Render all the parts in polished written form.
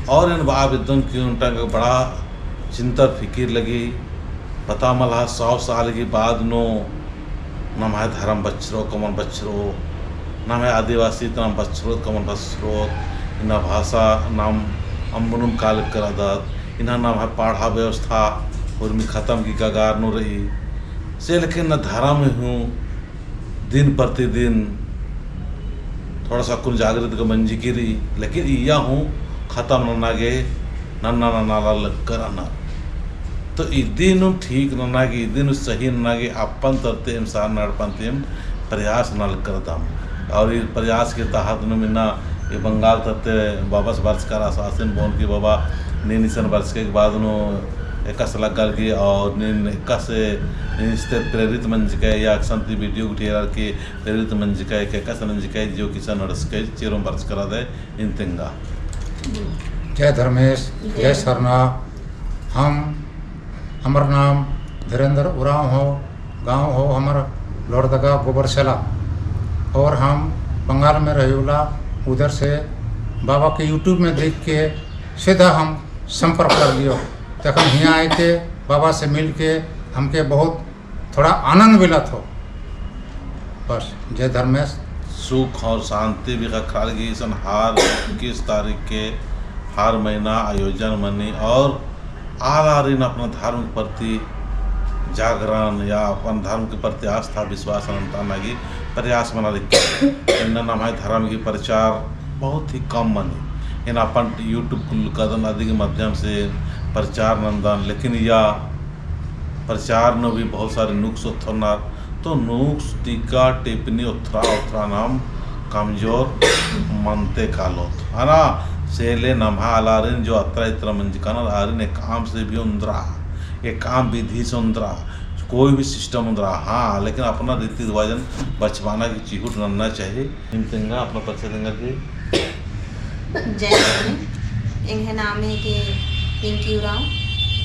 और इन आवेदन की उनका बड़ा चिंता फिकिर लगी पता मला 100 साल के बाद नो नाम है धर्म बचरो कमन बचरो, नाम है आदिवासी नाम बचरो कमन बचरो, इना भाषा नाम अम्बनुम काल करादत, इना नाम है पढ़ा व्यवस्था और में ख़त्म की कगार नो रही से। लेकिन न धारा में हूँ दिन प्रतिदिन थोड़ा सा कुल जागृत का मंजिकिरी, लेकिन इया हूँ ख़त्म नन्ना गे नन्ना नन्ना लग आना। तो इदिनु ठीक नन्नागे, इदिनु सही नन्नागे, अपन तरते इंसान नड़पंतेम प्रयास नल करदम। और ये प्रयास के तहत नु मिना ये बंगाल तरते वापस वर्ष का आश्वासन बोन की बाबा निसन वर्ष के बाद नु एकस लगल की और निन एकस निस्ते प्रेरित मंजिके या संति वीडियो गुटिया के प्रेरित मंजिके के एकस मंजिके जो किसान नड़स के चेरों वर्ष करा दे इन तिंगा। जय धर्मेश, जय सरना। हम हमर नाम धीरेन्द्र उरांव हो, गांव हो हमर लोहरदगा गोबरसला और हम बंगाल में रहिला। उधर से बाबा के यूट्यूब में देख के सीधा हम संपर्क कर लियो। तखन हियाँ आए के बाबा से मिल के हमके बहुत थोड़ा आनंद मिला थो। बस, जय धर्मेश। सुख और शांति भी खखाल की सन हार 21 तारीख के हर महीना आयोजन मनी और आल आरिन अपना धर्म के प्रति जागरण या अपन धर्म के प्रति आस्था विश्वास अनंता लगी प्रयास मना लिखे। इन नाम है धर्म की प्रचार बहुत ही कम मनी। इन अपन यूट्यूब कदम आदि के माध्यम से प्रचार नंदन, लेकिन या प्रचार में भी बहुत सारे नुक्स उत्थरनार, तो नुक्स टीका टिप्पणी उत्थरा उत्थरा नाम कमजोर मानते कालोत है ना। सेले नमहा अलारिन जो अत्रा इतना मंजिकाना आरिन एक काम से भी उंदरा, एक काम विधि से उंदरा, कोई भी सिस्टम उंदरा। हाँ, लेकिन अपना रीति रिवाजन बचवाना की चिहुट रखना चाहिए। हिमतिंगा, अपना परिचय देंगे कि जय धर्मी। इन्हें नाम है के पिंकी उरांव,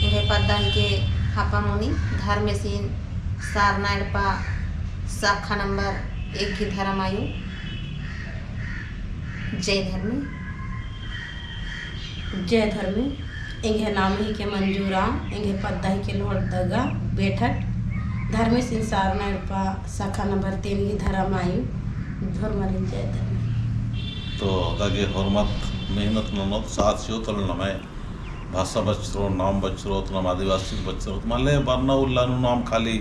इन्हें पद्दा ही के हापामुनि धर्मसीन सारनाइडपा शाखा नंबर 1 की धर्मायु। जय धर्मी। जय धर्मी। इन्हें नाम ही के मंजूरा, इन्हें पद्दा ही के लोहरदगा बैठक धर्मी संसार नाइडपा शाखा नंबर 3 की धर्मायु धर्मलिन। जय धर्मी। तो ताकि हरमत मेहनत ननत साथ से तल नमय भाषा बचरो, नाम बचरो, तो नाम आदिवासी बचरो। माले बरना उल्लानु नाम खाली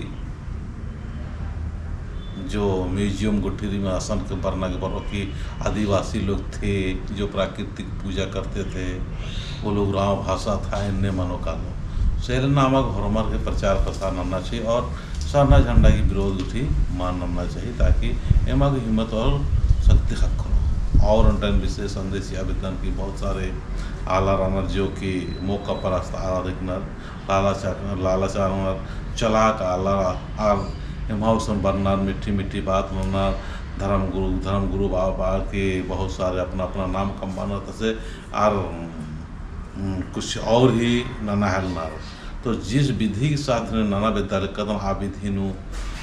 जो म्यूजियम गुठीरी में आसन के बरना के बरो की आदिवासी लोग थे जो प्राकृतिक पूजा करते थे, वो लोग राव भाषा था इनने मनोकालो शहर नामक हरमर के प्रचार प्रसार नन्ना चाहिए और सरना झंडा की विरोध उठी मान नन्ना चाहिए ताकि एमा की हिम्मत और शक्ति हक करो। और उन विशेष संदेश आवेदन की बहुत सारे आला रनर जो कि मौका परस्त आला रिकनर लालाचा लालाचा रनर चलाक आला are एमाउसन बरनार मिठी मिठी बात बननार धर्म गुरु बाबा के बहुत सारे अपना अपना नाम कमाना तसे और कुछ और ही नाना हलनार। तो जिस विधि के साथ ने नाना विद्यालय कदम आ विधि नु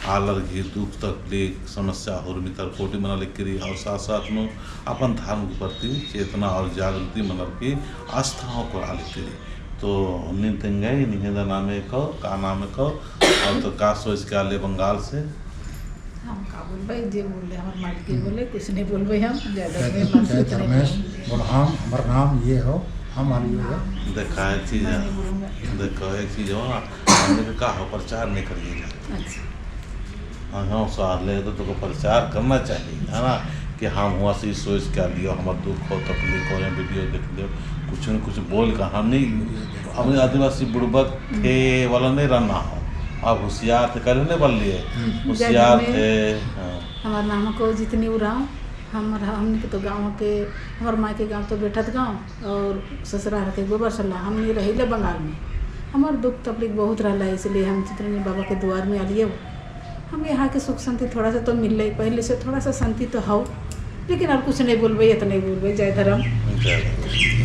आलर घी दुख तकलीफ समस्या हुर्मितर कोटि मना लिखरी और साथ साथ नु अपन धर्म के प्रति चेतना और जागृति मनर की आस्थाओं को लिखरी। तो नितेंगे निहेदा नामे को का नाम को और तो का सोच के आले बंगाल से? हम का बोलबै, जे बोले हमर मालिक बोले, कुछ नहीं बोलबै हम ज्यादा। जय धर्मेश। बोल हम हमार नाम ये हो, हम आलियो है। देखा, एक चीज है, देखो, एक चीज हो ना, हमने का हो प्रचार नहीं करिएगा। अच्छा। हाँ हाँ सार ले तो प्रचार करना चाहिए है ना कि हम हुआ से सोच के लियो, हमार दुख हो तकलीफ हो या वीडियो देख लियो, कुछ न कुछ बोल कर हम नहीं हम आदिवासी बुड़बक थे वाला नहीं रहना हो। आप होशियार थे, करे नहीं बोल लिए होशियार थे, हाँ। हमार नाम को जितनी उराव हमर हमने के तो गाँव के हमार माँ के गाँव तो बैठत गाँव और ससुराल के गोबर सल्ला। हमने रहिले बंगाल में। हमार दुख तकलीफ बहुत रहला, इसलिए हम चित्रंजन बाबा के द्वार में आलिए। हम यहाँ के सुख शांति थोड़ा सा तो मिल रही, पहले से थोड़ा सा शांति तो हो, लेकिन और कुछ नहीं बोलबै, इतना ही बोलबै। जय धर्म। जय धर्म।